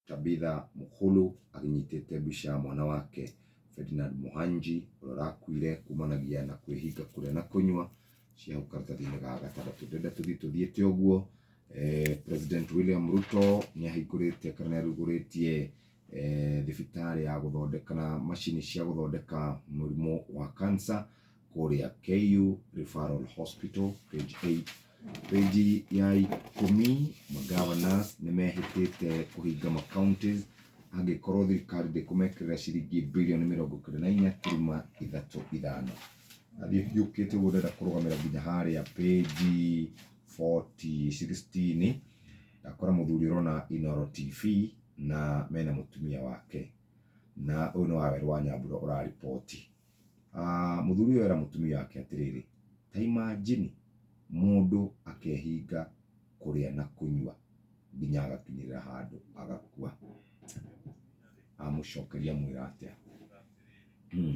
Tabitha Mukhulu anyitĩte mbica ya mwana wake Ferdinand Muhanji ũrĩa ũrakuire kumanagia na kwĩhinga kũrĩa na kũnyua cia hau karatathi-inĩ ga gatandatũ. Ndĩrenda tũthiĩ tũthiĩte ũguo. President William Ruto nĩ ahingũrĩte kana nĩ arugũrĩtie thibitarĩ ya gũthondeka na macini cia gũthondeka mũrimũ wa cancer kũrĩa KU Referral Hospital, page 8. Page ya 10, magovernors nĩ mehĩtĩte kũhinga ma counties angĩkorwo thirikari ndĩkũmekĩrĩra ciringi birioni 94.35. Athiĩ hiũkĩte ũguo, ndĩrenda kũrũgamĩra nginya harĩa page 40 16. Ndakora mũthuri ũrona Inooro TV na mena mũtumia wake, na ũyũ nĩ Wawerũ wa Nyambura ũrariboti. Mũthuri ũyũ era mũtumia wake atĩrĩrĩ, ta imagine mũndũ akehinga kũrĩa na kũnyua nginya agakinyĩrĩra handũ agakua. Amũcokeria mwĩra atĩa?